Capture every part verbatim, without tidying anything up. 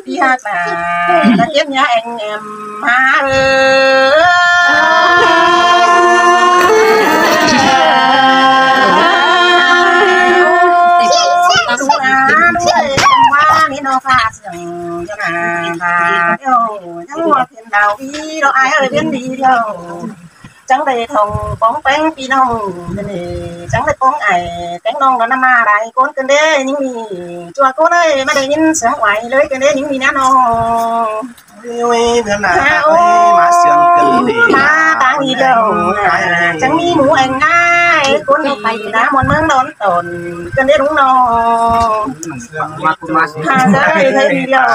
Phi hák là ta kiếp nhá anh em má ơi. Đúng là, đúng rồi, em má nên nó pha sương cho là bà yêu, nhắn hoa thiên đào đi đó ai ơi, biến đi đâu. Chắng đảy thông póng péng phi ꞌnọng, chắng đảy póng ai, kéng ꞌnọng đó năm mà đảy ꞌcốn ꞌcơn đế, ꞌnhính ꞌmí, ꞌchua ꞌcốn ơi, ꞌmá đảy ꞌnhính sướng oai ꞌlới ꞌcơn đế, ꞌnhính ꞌmí ná ꞌnọng. Ui, ui, ꞌnhính ná, ha, ui, ôi, ꞌmá sướng ꞌcơn đế, ꞌmá tang đi đâu, chắng ꞌmí mú anh ai, ꞌcốn ꞌnị pay đi ná muôn ꞌmướng đón tổn ꞌcơn đế đúng ꞌnọng. Hả, thế thì đi đâu?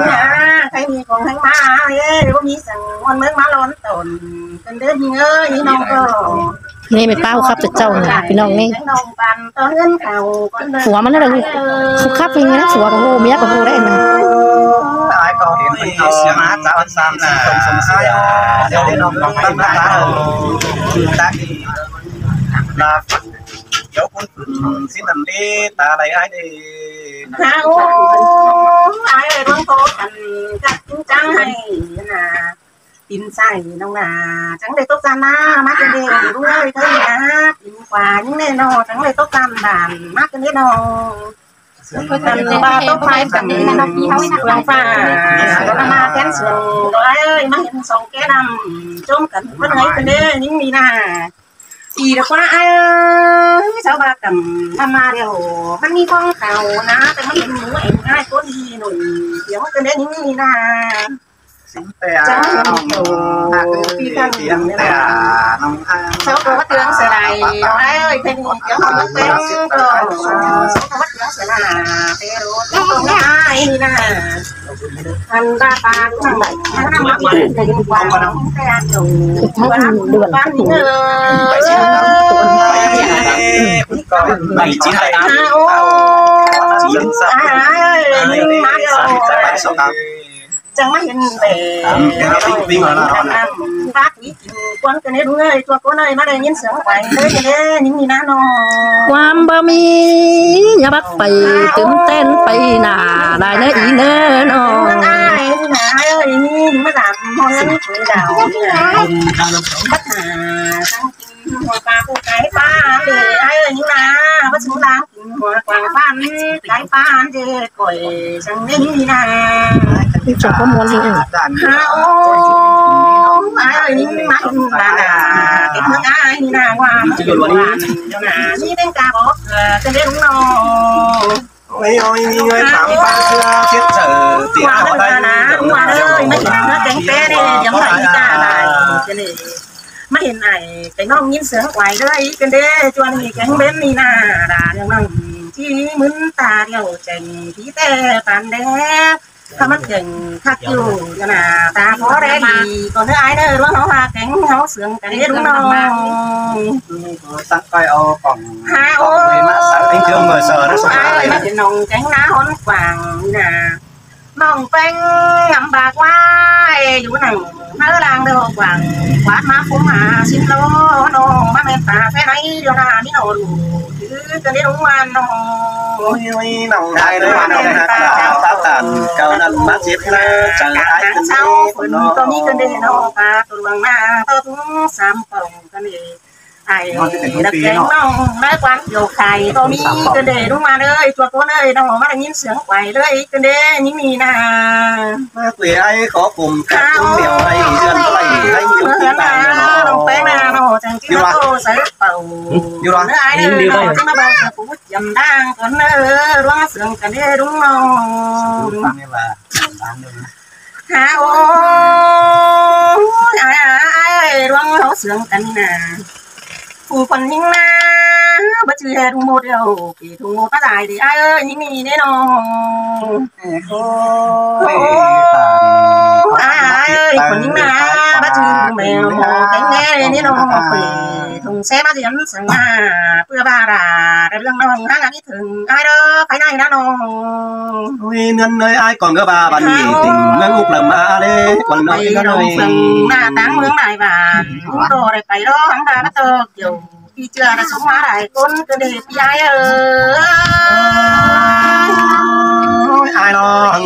Hả, thế thì còn hăng má, ê, có ꞌmí sướng muôn ꞌmướng ꞌmá đón tổn ꞌcơn đế ꞌnị ơi, ꞌnị ꞌnọng ơi. ꞌNị ꞌmí ꞌpá ꞌhụ khắp ꞌchạu ꞌnị, phi ꞌnọng ꞌnị. Phua ꞌmắn ꞌnị, ꞌhụ khắp ꞌnị ꞌnị, phua ꞌcọ ꞌhụ, ꞌmía ꞌcọ ꞌhụ đảy ꞌnị. Ai ꞌcọ hên ꞌpứng sia ꞌmá ꞌchạ ꞌsám ꞌsịn ꞌtông sông sia. Điêu đi ꞌnọng ꞌcọ ꞌmắn ꞌmá ꞌchạ. Là Diu ꞌcốn ꞌpứng ꞌsịn ꞌnặn đi, ta đảy ai đi. Hả, ô, ai ơi, ꞌluống ꞌcốn ăn cắp chắng ꞌhại nả. Tin sai ꞌnọng nả, chắng đảy tốc ꞌdan ꞌná, ꞌmá ꞌcọ đảy, ꞌlới ꞌcọ ꞌnị nả, tin qua ꞌnhính ꞌnị ꞌnọng, chắng đảy tốc ꞌdan bản, ꞌmá ꞌcọ ꞌnị ꞌnọng. Ăn ba tốc phai chắng, ꞌphướng ꞌphạ, ꞌcọ ꞌmá kén sương, ꞌlới ơi, ꞌmá hên song ké năm, ꞌchốm căn ꞌmắn ꞌngáy ꞌcọ đế, ꞌnhính ꞌmí nả. Đi đa ꞌquá ai ơi, sau ba căm năm mà điêu, ꞌmắn ꞌmí ꞌquáng khảu nả, ta ꞌmắn hên mú anh ai ꞌcốn đi ꞌnọi, điêu ꞌcọ đế ꞌnhính ꞌmí nả. Chắng hên ꞌcọ, phi căn nả. Sau ꞌcọ ꞌmá ꞌtướng sửa đảy, ai ơi, phen đi, điêu ꞌcọ ꞌmá ꞌtướng ꞌcọ. Sau ꞌcọ ꞌmá ꞌtướng sửa đảy, pê rô, ꞌtướng ꞌcọ ꞌmá ai nả. Chắng ꞌmá hên bể. Bác ꞌnị kin ꞌcốn ꞌcọ đế đúng ơi, ꞌchua ꞌcốn ơi, ꞌmá đảy ꞌnhính sướng oai ꞌlới ꞌcọ đế, ꞌnhính ꞌmí ná ꞌnọng. ꞌQuám báu ꞌmí, ꞌnhá bác pay tứm ꞌtén pay nả, lai ꞌnớ ꞌnị ꞌnớ ꞌnọng. Ai, ꞌnị nả, ai ơi, ꞌnị, ꞌnị ꞌmá đăm, ꞌmá ꞌnị quay đảo, ꞌnị nả. Bác nả, chắng kin, ꞌhua ꞌpá ꞌcọ cái ꞌpá, ai ơi, ꞌnị nả, bác sướng đang kin, ꞌhua quảng bán, cái ꞌpá, ꞌnị khỏi, chắng ꞌnị nả. Đi chọn có muốn gì. Hả, ô, ai ơi, ꞌnị ꞌmá kin, ꞌmá nả, cái ꞌmướng ai, ꞌnị nả, ꞌquám, ꞌnị nả, ꞌnị bên cả bố, ờ, cái đấy đúng rồi. Ôi, ôi, ôi, ôi, tám ba xưa chết dở, tiệt ꞌquám nó đây, ꞌquám nó đây, ꞌquám nó đây, ꞌquám nó đây, ꞌquám nó đây, ꞌquám nó đây. Má hên ai, kéng ꞌnọng ꞌnhính sướng oai ꞌlới, ꞌcơn đế, ꞌchua ꞌnị kéng bên ꞌnị nả, đa ꞌnọng ꞌnọng, ꞌchí ꞌmứn ta điêu chẻng, ꞌchí té pán đé, ꞌkhắm ꞌmắn chẻng khắc ꞌchu, ꞌnhá nả, ta khó đé đi, ꞌcọ ꞌnớ ai ꞌnớ, ꞌluống ꞌháu ha, kéng ꞌháu sướng, kéng đế đúng ꞌnọng. Sắng coi au cỏng. Hả, ô. Bình thường mà giờ nó sống ai, ơi, ꞌmá hên ꞌnọng kéng ná hón quảng nả. ꞌNọng ꞌpéng ngắm bác ꞌquá, ê, dú nẳng ꞌnớ lang đô quảng, quát ꞌmá phú ꞌmá ꞌsịn ꞌlô, ꞌnọng ꞌmá ꞌmen ta phé ꞌnị điêu nả ꞌmí ꞌnọng, chứ ꞌcọ đế đúng ꞌnọng. Ôi, ôi, ꞌnọng ai ꞌnọng, ꞌnọng ꞌnọng, ta tản, cau ꞌnặn ꞌmá chếp ꞌnớ, chắng ai ꞌcọ đế, sau phun ꞌcọ ꞌmí ꞌcọ đế ꞌnọng, ta tua ꞌluống nả, ta tung sắm pông ꞌcọ đế. Ai, đặc biệt ꞌnọng, ꞌmá quán kiểu khai, ꞌcọ ꞌmí ꞌcọ đế đúng ꞌmá ơi, ꞌchua ꞌcốn ơi, ꞌnọng ꞌmá đảy ꞌnhính sướng oai ꞌlới, ꞌcọ đế, ꞌnhính ꞌmí nả. ꞌMá quê ai khó cùng, hả, cắt cũng ô, mèo ai, ꞌdươn ai, ai, ꞌmá hên nả, ꞌnọng ꞌpéng nả, ꞌnọng chắng ꞌchí ꞌmá tô sáư pảu. Điêu ꞌnọng. ꞌNớ ai, ꞌnọng ꞌchí ꞌmá bao giờ phú chiếm đang, ꞌcốn ơi, ꞌluống sướng ꞌcọ đế đúng ꞌnọng. Hả, ô, ai, ai, ai, ꞌluống ꞌháu sướng ꞌcọ nả. Phủ khuôn ꞌnhính nả, báu chứ hên ꞌmô điêu, kỉ thùng ꞌmô báu đảy đi, ai ơi, ꞌnhính ꞌnị đế ꞌnọng. Ô, ai, ai, khuôn ꞌnhính nả, báu chứ mèo ꞌmô kéng đế đế ꞌnọng, kỉ thùng xe báu chứ ꞌnhính sướng nả, ꞌpưa ba đa, đa ꞌlướng ꞌnọng, hả, ꞌnị Thửng ai đó, phái ꞌnị ná ꞌnọng. Ôi, ꞌnưn ơi, ai cỏng ꞌcọ ba, bản ꞌnị tỉnh ꞌmướng Úc lắm à, ꞌlế, quần ꞌnọng ꞌnị ꞌnớ ơi. Nả táng ꞌmướng Đài Bản, ꞌcọ đảy pay đó, hăng ba bắt tơ kiểu, đi chưa là sống má đài, ꞌcốn ꞌcọ đế phi ai ơi. Ôi, ai đó.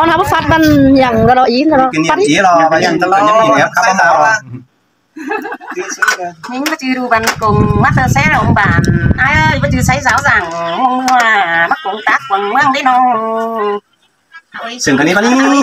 Nó, nó báu phát văn nhẳng ra lo ý nó. Cái niệm phát ý. Ý lo, và nhắn tao lo. Cái niệm ý ép khắp bác sao. Mình có chứ đu văn cùng, mắt tao sẽ lòng bản. Ai ơi, có chứ say giáo giảng, mông mưa, mắc cuống tác, cuống mương đấy nó. Sừng cái này, cái này.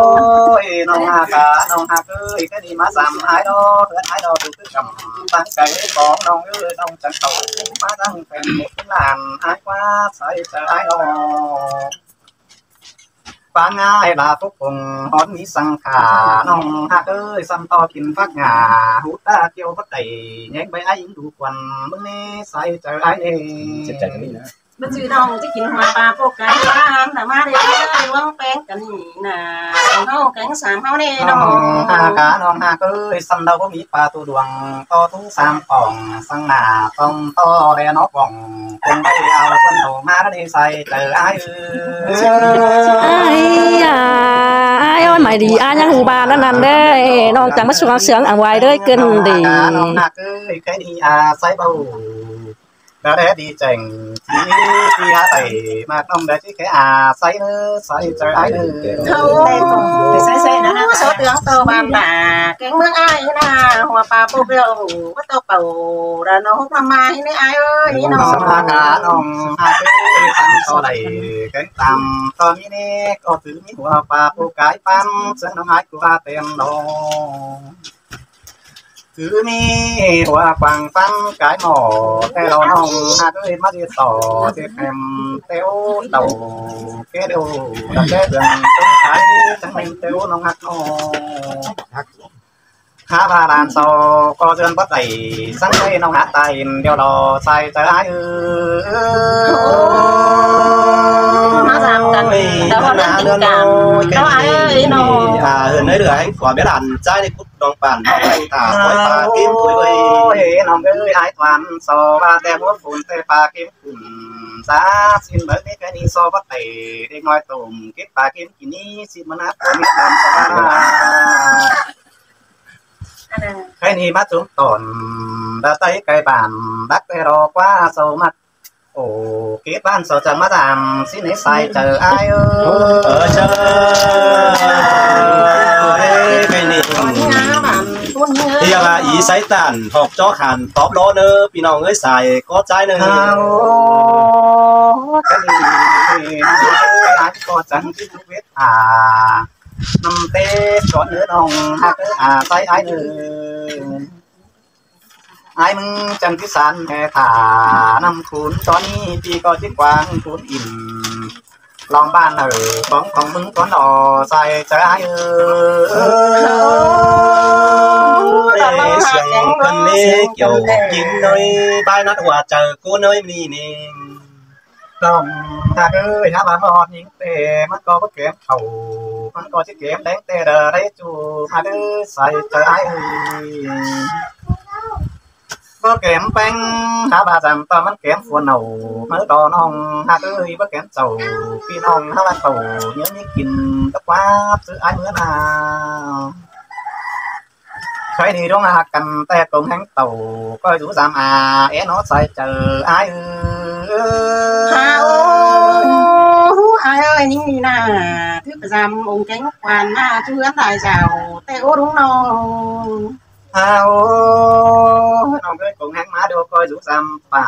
Ôi, ꞌnọng ꞌhặc à, ꞌnọng ꞌhặc ơi, cái đi ꞌmá dăm ải đó, ꞌhướn ải đó, tôi cứ cắm tăng cái có ꞌnọng ơi, ꞌnọng chắng khảu, ꞌmá tăng cái một cái làn ải ꞌquá, sai ꞌchớ ải đó. Pá ꞌngai là phúc cùng hón mí săng khả, ꞌnọng ꞌhặc ơi, săm ꞌto kin phác ngả, hút ta kiêu bất đẩy, nhánh báy ải ính đủ quần, ꞌmứng ꞌnị sai ꞌchớ ải ꞌnị. Chết chảy cái đi nữa. Báu ꞌchư ꞌnọng ꞌchí kin hua pa phúc cái ꞌquá, ꞌnạ ꞌmá đi, đi ꞌluống ꞌpéng căn ꞌnị ꞌnạ. Khong ꞌháu kéng sam ꞌháu ꞌnị ꞌnọng. ꞌNọng ꞌhặc à, ꞌnọng ꞌhặc ơi, săm đaư báu mí pa tô đuông, ꞌto túng sam pỏng, săng nả, tong ꞌto đe nó pỏng, tong báu đi ao, tuân hảư ꞌmá đi sai ꞌchớ ải ơi. Ải à, ải ơi, mải đi, ải ꞌnhắng hú ba ꞌnặn ꞌnặn đê, ꞌnọng chắng ꞌmá sương sương ăn ꞌvạy đê, ꞌcứn đi. ꞌNọng ꞌhặc ơi, cái đi à, sai báu. Đã đé đi chẻng, chỉ, chỉ há tảy, mạc nông đã chỉ cái à, say nữa, say trời ai nữa. Thâu, say say nữa, số tướng tàu bàn tả, kén mương ai na, hoa pa pô kêu, bắt tàu pầu, đã nó hút năm mai nữa ai ơi, nó. Sống ha cá nông, ha cái, cái tăm to đẩy, cái tăm to mi nê, có thứ mi hoa pa pô cái păm, sớm nông hai của ba tem đó. Thứ mi hoa quảng păm cái mỏ, cái lò nông, ha cái mắt đi tỏ, cái tem, téo đầu, cái đầu, là cái đường, cái cái, chẳng nên téo nông hạt nông. Há ba đàn sau, có dươn bất đẩy, sẵn đây nông hát tài, điều đó sai trái ai ư. Má dàng cần, đó là tình cảm, đó ai ơi, nó. À, hơn đấy được anh, có biết đàn trai đi cút đồng bản, đồng bản thả, khỏi ta kiếm tuổi vậy. Ôi, nông ơi, ai toàn, sau ba tem muốn phun, tê ba kiếm phun, giá xin bởi cái cái đi so bất đẩy, đi ngồi tùm, kết ba kiếm kỳ ní, xin mến hát, của mít đàn sau ba. Cái ni bắt chúng tổn, đã tay cái bàn, đắc tê đo quá sâu mắt. Ổ, kết bạn sâu chân mắt ảm, xin hãy sai chờ ai ơi. Ờ, chờ. Ê, cái ni. Thì là ý sai tản, học cho khán top đó nữa, vì nó người sai, có trái nữa. Cái ni, ai có chẳng chứ không biết à. Năm tết có nữa nông, hạt ơi, à, sai ai nữa. Ai mưng chân cái sàn hè thả năm khốn cho ni pi coi cái quang khốn ỉm. Lòng bàn ở bóng phòng mưng con đỏ sai trái ơi. Ê, siêng cân lê kiểu chính nơi bai nát hòa trời cô nơi mi nê. Lòng hạt ơi, há ba mọt những tê, mắt có bất kém khẩu, mắt có chiếc kém đánh tê đờ đấy chu, hạt ơi, sai trái ơi. Bơ kém peng, há ba dăm tơ măn kém phua nầu, mơ đo nong, há tơ hi bơ kém chầu, phi nong há ba tàu, nhớ nhí kin, tơ quáp, sứ ái mưa na. Khơi đi rong há căn tơ công hén tàu, coi rú dăm à, é nó sai chầu, ái ư. Há ô, ái ơi, nín đi na, thứ dăm ông kéng quan na, chú hướn đại dạo, tê ô đúng nong. Hao, nong ơi, cũng hén má đô coi rú dăm pả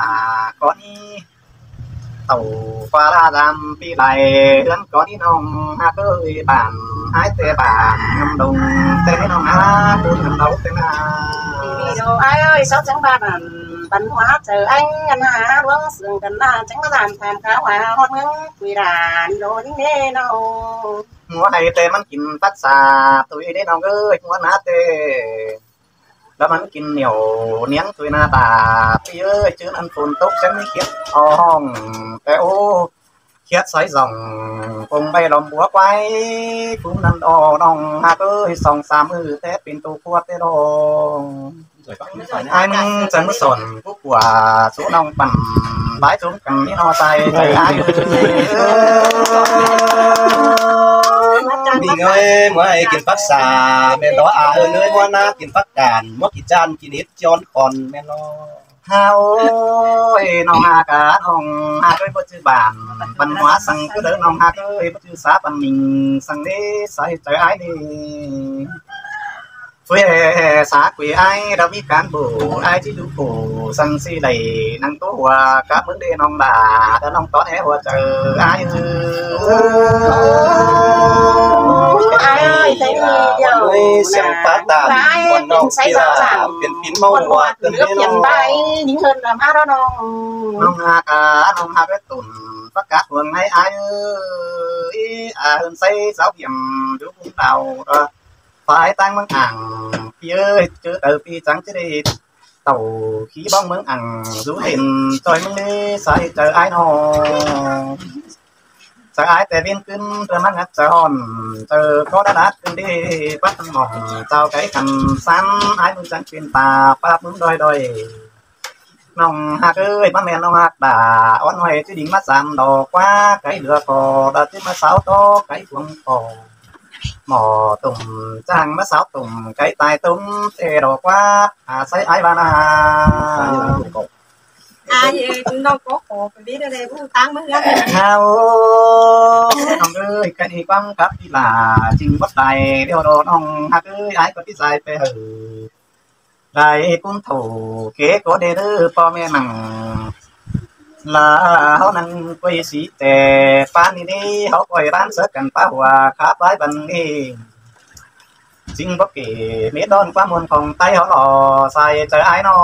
con ý. Tàu pha la dăm pi lai, hướn con ý nong, há ơi bản, ái tê bản, ngâm đồng, tê nong há, cún ngâm đấu tê na. Đi đi đô, ái ơi, sáu trắng ba bản, bản hóa hát trời anh, ngân hà hát uống sương cần na, trắng ba dàn tham kháo hòa, hót ngưỡng, quỷ đà, đi đô, đi nê nô. Mua hay tê mắn kín tắt xa, tui đi nong ơi, mua ná tê. Đá mắn kín nhiều niếng tui na tả, pi ơi, chứ ăn phun tốc chén mi khiết o hong, tê ô, khiết sói dòng, cùng bay lòm búa quái, phú năn đo nong, há ơi, song sam ư, tê pin tu khuat tê đo. Ai mưng chân mứt sổn, cú của số nong pẳn, bái chúng cần ní no tai, trời ai ơi. Đi ngơi, mua hay kín bắc xa, mẹ đó à ơi, nơi mua na kín bắc cản, mua kín chan, kín ít chón còn mẹ nó. Hao ơi, nong há cá, nong há cái bất chư bản, văn hóa săng cứ đỡ nong há cái bất chư xã văn minh săng đi, sai trời ai đi. Quê xã quê ai, đâu biết cán bộ, ai chỉ đủ khổ, săng si đẩy, năng tố hòa, cá vấn đề nong đà, đã nong tót hé hòa trời ai ư. Ai ơi, thấy đi, Ôi, xem phá tàn, ai, còn nong sai kia, rõ ràng. Phiền phiền mau hòa, cần phiền phiền nong. Bay, những hơn là má đó nong. Nong há cá, nong há cái tủn, bắt cá huồng hay ai ơi, à, hơn say giáo điểm, đủ cũng đào, ờ, phải tăng măng ảng, phi ơi, chứ tờ phi trắng chứ đi, tàu khí bóng măng ảng, rú đèn, trôi măng đi, sai trời ai nọ. Sai ai tê viên cưng, tơ măng ngắt trời hòn, tơ có đá đát cưng đi, bắt tăng mỏng, tao cái khăn sắn, ai mưng trắng pin tà, pa mưng đôi đôi. Nong hák ơi, bắn men nong hák đà, ón hoài chứ đính mắt dám đỏ quá, cái lửa cò, đợt chứ mà sáu to, cái cuồng cò. Mỏ tùm, chàng mắt sáu tùm, cái tai tùm, tê đỏ quá, à, say ái ba na. Ai, ơi, ꞌnọng ꞌcọ khổ phải biết đây, ꞌu ꞌtáng ꞌmứa ꞌhướn. Hao, ꞌnọng ơi, ꞌcọ đi ꞌquám cắp đi lả, ꞌchính báu tai, ꞌlẹo đó ꞌnọng ꞌhặc ơi, ai ꞌcọ đi sai pay hảư. Lai ꞌcốn thổ, kẻ ꞌcọ đe đơ, ꞌpo ꞌme nẳng. Lả ꞌháu nẳng quay sí ꞌtẹ, ꞌpán đi đi, ꞌháu quay ꞌván sớt căn pá hua, khắp ꞌvái băn đi. ꞌChính báu kể, mết đón ꞌquám muôn khong ꞌTáy ꞌháu lỏ, sai chaư ai ꞌnọ.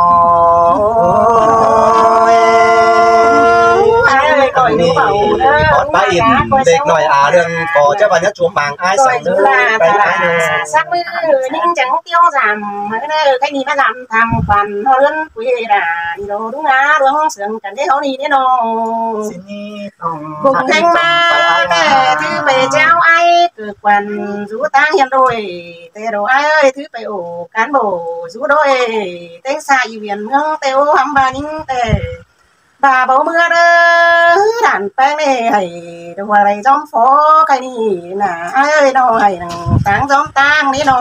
Ôi, ai ơi, khỏi đi bảo ꞌnớ, ꞌcọ ꞌtái ỉn, khỏi ꞌdệt ꞌnọi à, ꞌlương ꞌcọ chắc ꞌva ꞌnhá chuốm mảng ai khỏi săng ꞌnớ, đu la ꞌtái thả ai ꞌnớ. Sắc ꞌmứ ꞌnhính chắng tiếu dăm, ꞌmứ ꞌnớ, khay ꞌnị ꞌmá dăm tham quan, ꞌháu ꞌlướn quê đà, đi đô đúng á, đuống sương căn đế ꞌháu ꞌnị đế ꞌnọ. Xin ꞌnị ꞌnọng bục kheng ꞌmá, ꞌtẹ thứ pay chao ai, cơ quan dú ꞌtáng hiên đôi, ꞌtẹ đô ai ơi, thứ pay ổ cán bộ dú đôi, ꞌtếng xa y viện ꞌmướng, ꞌtẹ ô hăm ba ꞌnhính ꞌtẹ. Ba báu ꞌmứa đơ, đản ꞌpéng ꞌnị hảy, đu ꞌva đảy dóm phó khay ꞌnị nả, ai ơi, ꞌnọ hảy nẳng ꞌtáng dóm ꞌtáng ꞌnị ꞌnọ.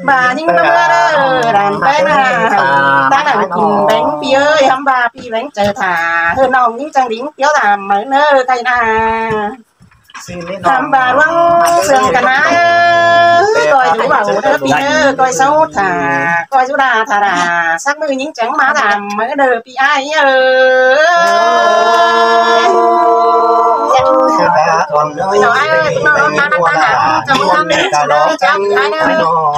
Ba ꞌnhính báu ꞌmứa đơ, đản ꞌpéng nả, hảy ꞌtáng nẳng kin béng ꞌpi ơi, hăm ba ꞌpi béng chaư thả, ꞌhứ ꞌnọng ꞌnhính chắng đính tiếu dăm ꞌmá ꞌnớ khay nả. Hăm ba ꞌluống sương căn ái, ꞌcoi dú bảo đơ ꞌpi ơi, ꞌcoi sáu thả, ꞌcoi dú đa thả đa, sắc ꞌmứ ꞌnhính chắng ꞌmá dăm ꞌmá đơ ꞌpi ai ơi. Ôi, ai ơi, ꞌtẹ ꞌnọ ꞌnọ ꞌnọ ꞌnọ ꞌnọ ꞌnọ ꞌnọ ꞌnọ ꞌnọ ꞌnọ